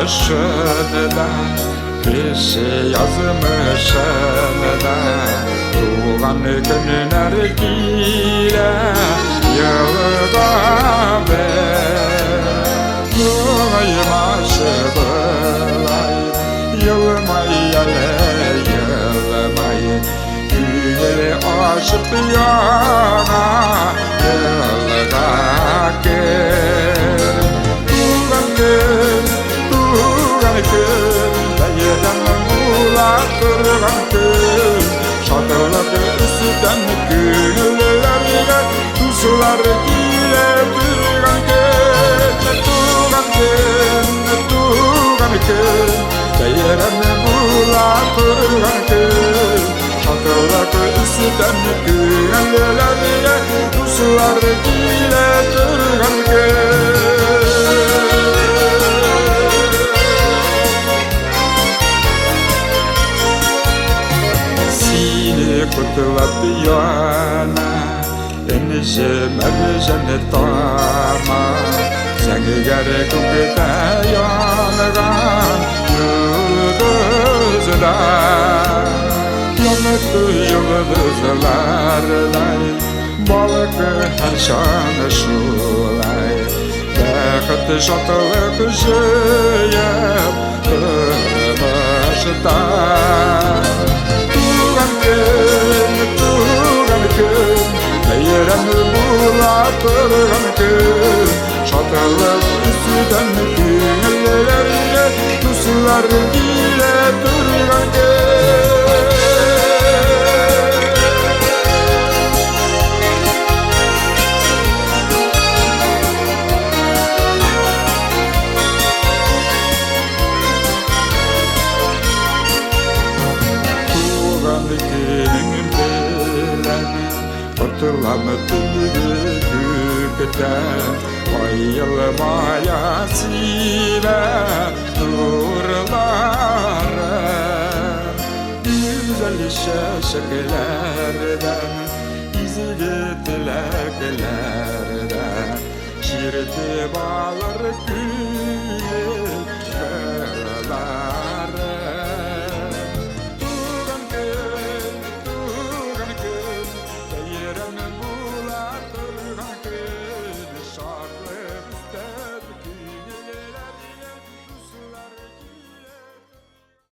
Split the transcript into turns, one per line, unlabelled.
язмышын да, кеше язмышын да. Туган көннәр килә елга бер. Моңаймашы болай, елмай әле, елмай. Күңел ачып яңа елга кер. Туган көн, туган көн, бәйрәм була торган көн. Шатлык өстән күңелләргә дуслар килә торган көн. Туган көн, туган көн, бәйрәм була торган көн. Шатлык өстән күңелләргә дуслар килә торган көн. Сине котлап яна энҗе мәрҗән тама, зәңгәр күктә янган йолдызлар. Якты йолдызлардай балкы һәрчак шулай, бәхет, шатлык җыеп тормышта. Туган көн, туган көн, бәйрәм була торган көн. Шатлык өстән күңелләргә дуслар килә торган көн. Туган көнең белән котлам төнге күктән, ай елмая, сибә нурлары. Гүзәл чәчәкләрдән, изге теләкләрдән чиртеп алыр күңел.